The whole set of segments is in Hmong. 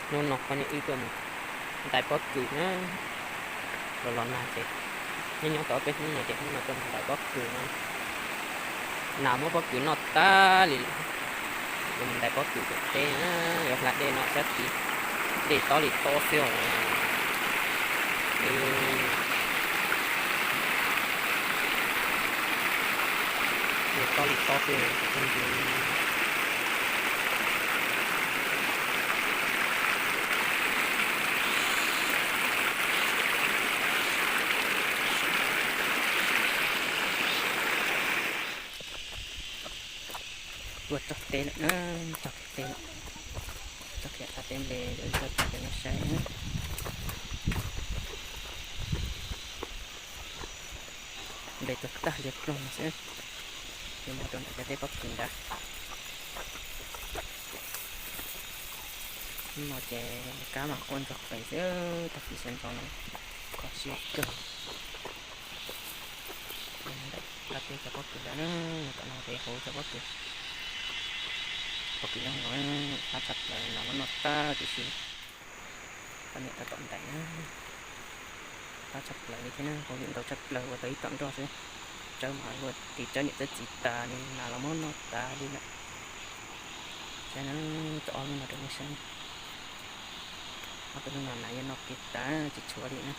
Hnub no poj niam wb tuaj mus ntais pob kws na. Los los nag ces nyob nyob tau peb hnub no ces hnub no tuaj mus ntais pob kws no. Nas muab pob kws noj tag li. Tuaj mus ntais pob kws tom teb, yuav hla dej no sab tid, dej tob li tob xwb os. Dej tob li tob xwb. Tuaj txog teb lawm na, txog kiag teb lawm. Txog kiag qab teb npe, tuaj txog cov nej saib na. Npe tuag tag liag ploog no xwb. Yuav mus rau ntawm cov teb pob kws nrad. Hnub no ces kab mas quaj ntsuag qees xwb, tag kis sawv ntxov no kho siab kawg. Ntawm qab teb cov pob kws nrad na, tom no ces hauv cov pob kws, pob kws nyob hauv no, qab tshaj plaws, nas muab noj tag tib si. Poj niam tab tom ntais na, qab tshaj plaws li thiab na, hauj lwm ntau tshaj plaws ua tau ib tom nroj xwb. Tsawb mas luaj li tsawb niam tsawb txiv tas li, nas los muab noj tas li lawm. Saib na, tso ob lub no rau nej saib. Ob peb lub no nas yuav noj kiag tas tsis tshuav li na.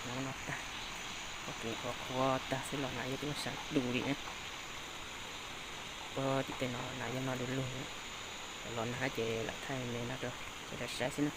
Nas muab noj tag, pob kws qhuav qhuav tag xwb los nas yuav tuaj sawv du li na. Puag tim tej no nas yuav noj du lug. Los los nag ces lam thaij me no rau sawv daws saib xwb na.